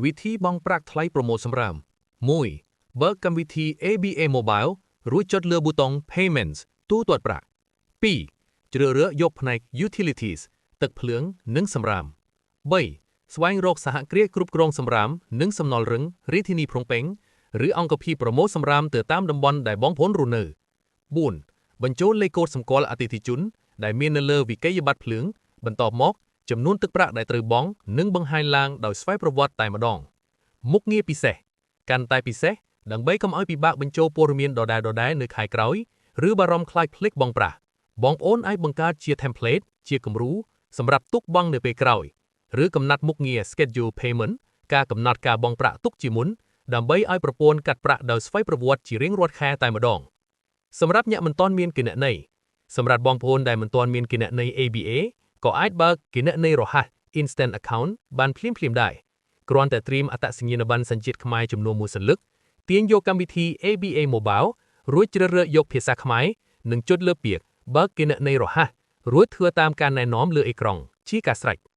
វិធីបង់ប្រាក់ថ្លៃប្រមូលសំរាម1បើកកម្មវិធី ABA Mobile រួចចុចលើប៊ូតុង Payments ទូទាត់ប្រាក់2ជ្រើសរើសយកផ្នែក Utilities ទឹកភ្លើងនិងសំរាម3ស្វែងរកសហគ្រាសគ្រប់គ្រងសំរាមនិងសំណល់រឹងរាជធានីភ្នំពេញឬអង្គភាពប្រមូលសំរាមទៅតាមតំបន់ដែលបងប្អូនរស់នៅ4បញ្ចូលលេខកូដសម្គាល់អតិថិជនដែលមាននៅលើវិក័យប័ត្រភ្លើងបន្ទាប់មកចំនួនទឹកប្រាក់ដែលត្រូវបង់នឹងបង្ហាញឡើងដោយស្វ័យប្រវត្តិតែម្ដងមុខងារពិសេសកាន់តែពិសេសដើម្បីកុំឲ្យពិបាកបញ្ចូលព័ត៌មានដដែលៗនៅខែក្រោយឬបារម្ភខ្លាចភ្លេចបង់ប្រាក់បងប្អូនអាចបង្កើតជា template ជាគំរូសម្រាប់ទុកបង់នៅពេលក្រោយឬកំណត់មុខងារ schedule payment ការកំណត់ការបង់ប្រាក់ទុកជាមុនដើម្បីឲ្យប្រព័ន្ធកាត់ប្រាក់ដោយស្វ័យប្រវត្តិជារៀងរាល់ខែតែម្ដងសម្រាប់អ្នកមិនទាន់មានគណនីសម្រាប់បងប្អូនដែលមិនទាន់មានគណនី ABA ក៏អាចបើកគណនីរហ័ស Instant Account បានភ្លាមៗដែរគ្រាន់តែត្រៀមអត្តសញ្ញាណប័ណ្ណសញ្ជាតិខ្មែរចំនួនមួយសន្លឹកទាញយកកម្មវិធី ABA Mobile រួចជ្រើសរើសយកភាសាខ្មែរនិងចុចលើពាក្យបើកគណនីរហ័សរួចធ្វើតាមការណែនាំលើអេក្រង់ជាការស្រេច។